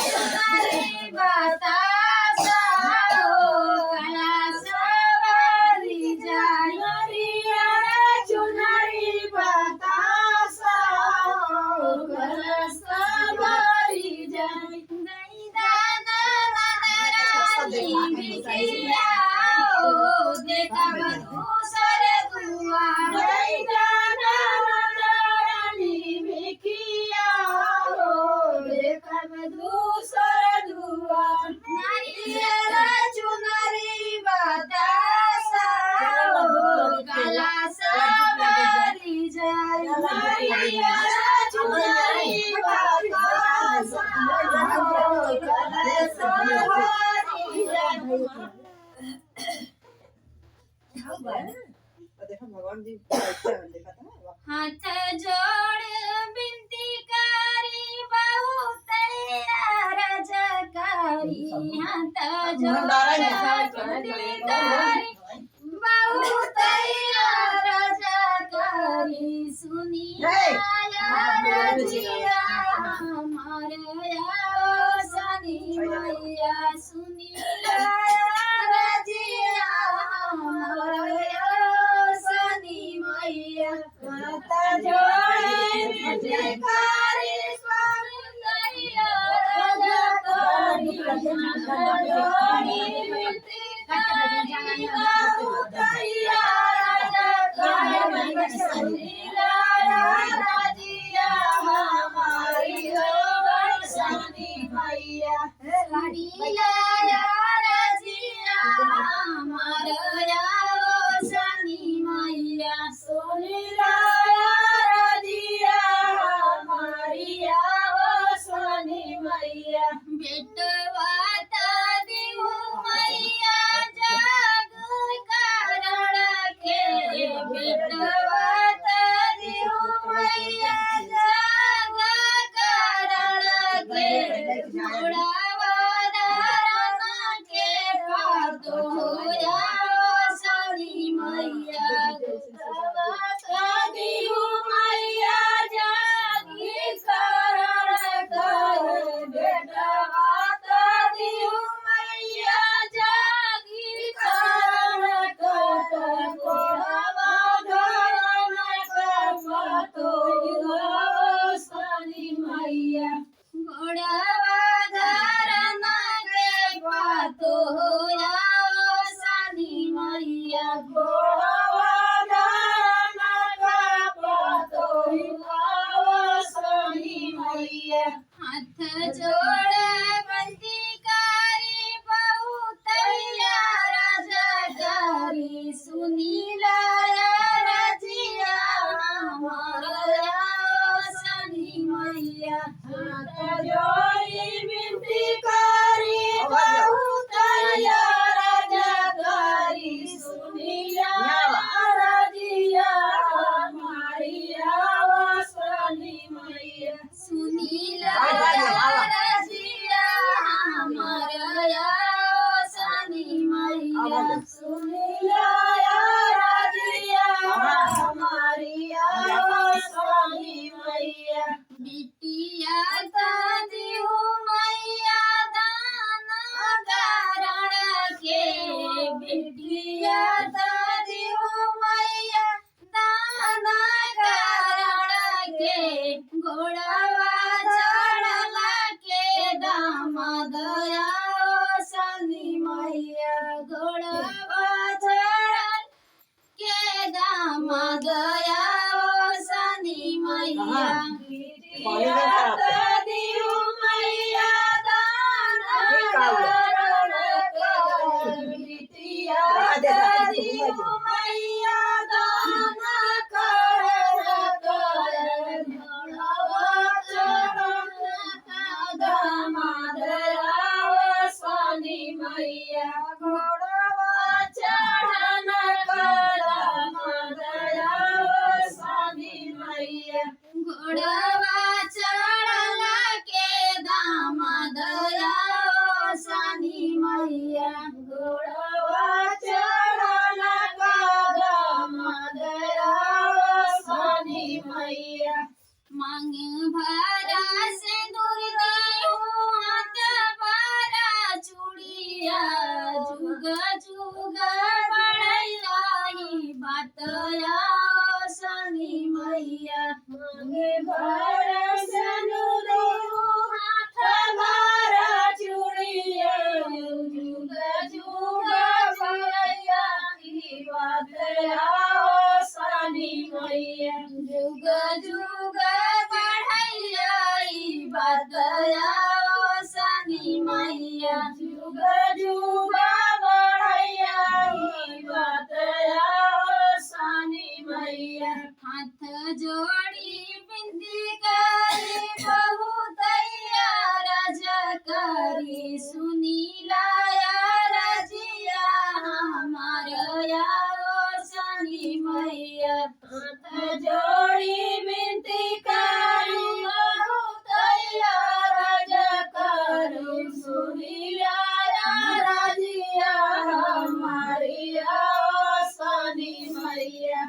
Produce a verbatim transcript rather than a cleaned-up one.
चुनरी बतासा हो, कलसा भरी जाई। नरियर चुनरी बतासा हो, कलसा भरी जाई। गई दाना रानी बिटिया हो, देखब दूसर दुआर। गई दाना रानी बिटिया हो, देखब दूसर दुआर। नरियर चुनरी बतासा हो, कलसा भरी जाई। नरियर चुनरी बतासा हो, कलसा भरी जाई। देखो भगवान जी कैसे हैं, देखा था? हाथ जोड़ बिनती करी बहुत अरज करी, हाथ जोड़ बिनती करी बहुत अरज करी, सुनी हे! अरजिया हमार आयो सनी मैया, सुनी अरजिया हमार आयो सनी मैया। हाथ जोड़े बिनती करी स्वामी मैया, राजा करी, हाथ जोड़े बिनती करी बहुत अरज करी, सुनी अरजिया हमार आयो सनी मैया। सुनी अरजिया हमार आयो सनी मैया। सुनी अरजिया हमार आयो सनी मैया। बेटवा त दिहु मैया जग करण के, बेटवा त दिहु मैया जग करण के, घोड़वा धारण के पातो होया सनी मैया। बेटवा त दिहु मैया जग करण के, बेटवा त दिहु मैया जग करण के, घोड़वा धारण के पातो होया सनी मैया। घोड़वा धारण के पातो होया सनी मैया। घोड़वा धारण के पातो होया सनी मैया। हाथ जोड़ बिनती करी बहुत अरज करी, सुनी अरजिया हमार आयो सनी मैया। हाथ जोड़ी बिनती करी बहुत अरज करी, सुनी अरजिया हमार आयो सनी मैया। सुनी अरजिया हमार आयो सनी मैया। सुनी अरजिया हमार आयो सनी मैया। बिटिया त दिहु मैया दान करण के, बिटिया त दिहु मैया दान करण के, घोड़वा चढ़ल के दामाद आयो सनी मैया। घोड़वा चढ़ल के दामाद आयो सनी मैया। कहाँ? पानी का खराब है। दिहु मैया दान ये का हुआ? करण के, बिटिया हाँ, देखा, देखा, देखा। दिहु मैया दान करण के, घोड़वा चढ़ल के दामाद आयो सनी मैया। घोड़वा चढ़ल के दामाद आयो सनी मैया। घोड़वा चढ़ल यारा राजिया हमारी आसानी मैया।